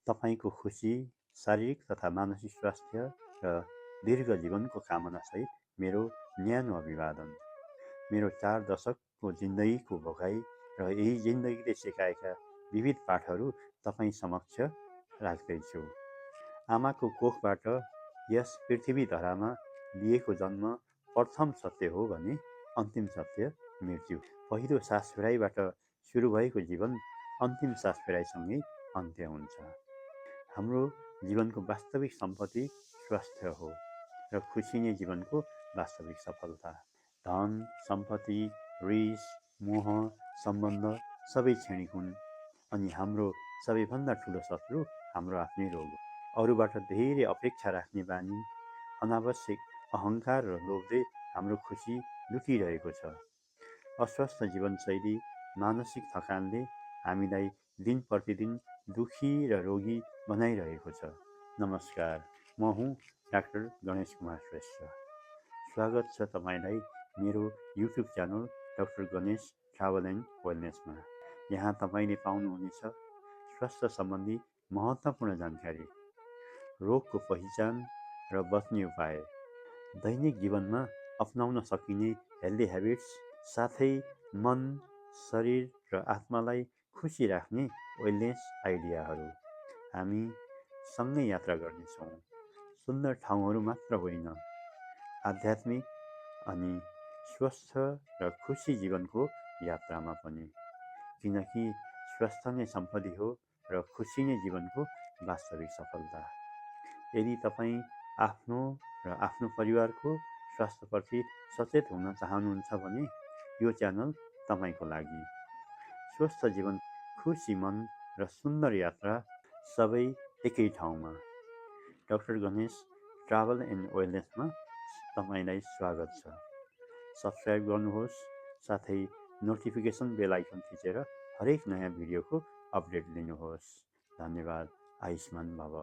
तपाईको खुसी, शारीरिक तथा मानसिक स्वास्थ्य र दीर्घ जीवनको कामनासहित मेरो न्यानो अभिवादन। मेरो 4 दशकको जिन्दगीको भोगाई र यही जिन्दगीले सिकाएका विविध पाठहरू तपाईँ समक्ष राख्दैछु। आमाको कोखबाट यस पृथ्वी धरामा लिएको जन्म प्रथम सत्य हो भने अन्तिम सत्य मृत्यु। पहिलो सास फेराइबाट सुरु भएको जीवन अन्तिम सास फेराइसँगै अन्त्य हुन्छ। हाम्रो जीवनको वास्तविक सम्पत्ति स्वास्थ्य हो र खुसी नै जीवनको वास्तविक सफलता। धन, सम्पत्ति, रिस, मोह, सम्बन्ध सबै क्षणिक हुन् अनि हाम्रो सबैभन्दा ठुलो शत्रु हाम्रो आफ्नै रोग हो। अरूबाट धेरै अपेक्षा राख्ने बानी, अनावश्यक अहङ्कार र लोभले हाम्रो खुसी लुटिरहेको छ। अस्वस्थ जीवनशैली, मानसिक थकानले हामीलाई दिन प्रतिदिन दुखी र रोगी बनाइरहेको छ। नमस्कार, म हुँ डाक्टर गणेश कुमार श्रेष्ठ। स्वागत छ तपाईलाई मेरो YouTube channel doctor Ganesh travel and वेलनेसमा। यहाँ तपाईले पाउनुहुनेछ स्वास्थ्य सम्बन्धी महत्त्वपूर्ण जानकारी, रोगको पहिचान र बच्ने उपाय, दैनिक जीवनमा अपनाउन सकिने हेल्दी ह्याबिट्स, साथै मन, शरीर र आत्मालाई खुसी राख्ने वेलनेस आइडियाहरू। हामी सँगै यात्रा गर्नेछौँ, सुन्दर ठाउँहरू मात्र होइन, आध्यात्मिक अनि स्वस्थ र खुसी जीवनको यात्रामा पनि। किनकि स्वस्थ नै सम्पत्ति हो र खुसी नै जीवनको वास्तविक सफलता। यदि तपाईँ आफ्नो र आफ्नो परिवारको स्वास्थ्यप्रति सचेत हुन चाहनुहुन्छ भने यो च्यानल तपाईको लागि। स्वस्थ जीवन, खुसी मन र सुन्दर यात्रा सबै एकै ठाउँमा। डाक्टर गणेश ट्राभल एन्ड वेलनेसमा तपाईलाई स्वागत छ। सब्सक्राइब गर्नुहोस्, साथै नोटिफिकेसन बेल आइकन थिचेर हरेक नयाँ भिडियोको अपडेट लिनुहोस्। धन्यवाद। आयुष्मान भव।